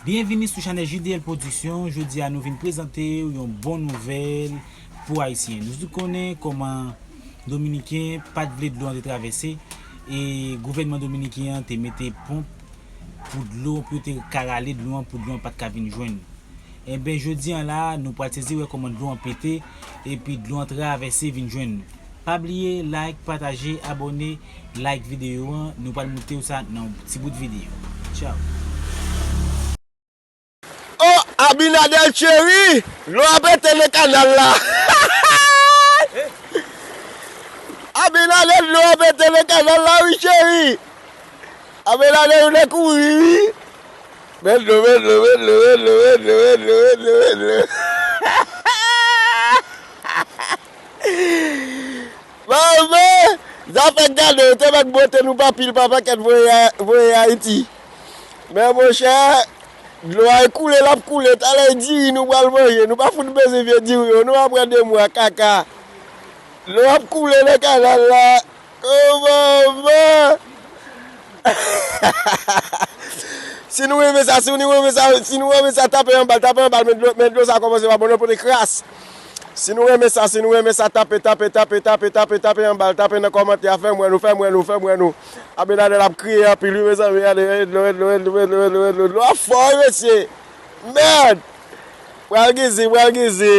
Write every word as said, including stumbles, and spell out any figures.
Byenvini sou chanèl J D L Production. Jodi a nou vin prezante w yon bon nouvèl pou Ayisyen. Nou tout konnen kòman Dominiken pa t vle dlo an te travèse e gouvènman dominiken an te mete ponp pou dlo, pou yo te ka rale dlo an, pou dlo an pa t ka vin jwenn. Enben, jodi an la, nou pral sezi wè kòman dlo an pete epi dlo an travèse vin jwenn nou. Pa bliye like, pataje, abòne, like videyo an. Nou pral montre w sa nan yon ti bout videyo. Tchaw. Oh, Abinader cheri, dlo a pete nan kanal la. Abinader, dlo a pete nan kanal la, wi, cheri. Abinader, ou nan kouri, wi. Mèt dlo, mèt dlo, mèt dlo, mèt dlo, mèt dlo, mèt dlo, mèt dlo, mèt dlo. Manman, zafè gade, yo te mèt bote nou pa pil, pa pakèt voye, voye Ayiti. Men monchè, dlo a koule, l ap koule, talè diri nou pral manje, nou pa fout bezwen vye diri yo, nou ap pran de mwa, kaka. Dlo ap koule nan kanal la. Oh, manman! Si nou renmen sa, si nou renmen sa, si nou renmen sa, tape anba l, tape anba l, men dlo, men dlo sa kòmanse pa bon, nou pote kras. Si nou renmen sa, si nou renmen sa, tape, tape, tape, tape, tape, tape anba l, tape nan kòmantè a, fè m wè nou, fè m wè nou, fè m wè nou. Abinader ap kriye anpil, wi, mezanmi, gade, dlo, dlo, dlo ap fò, wi, mesye. Mèd! Pral gizi, pral gizi.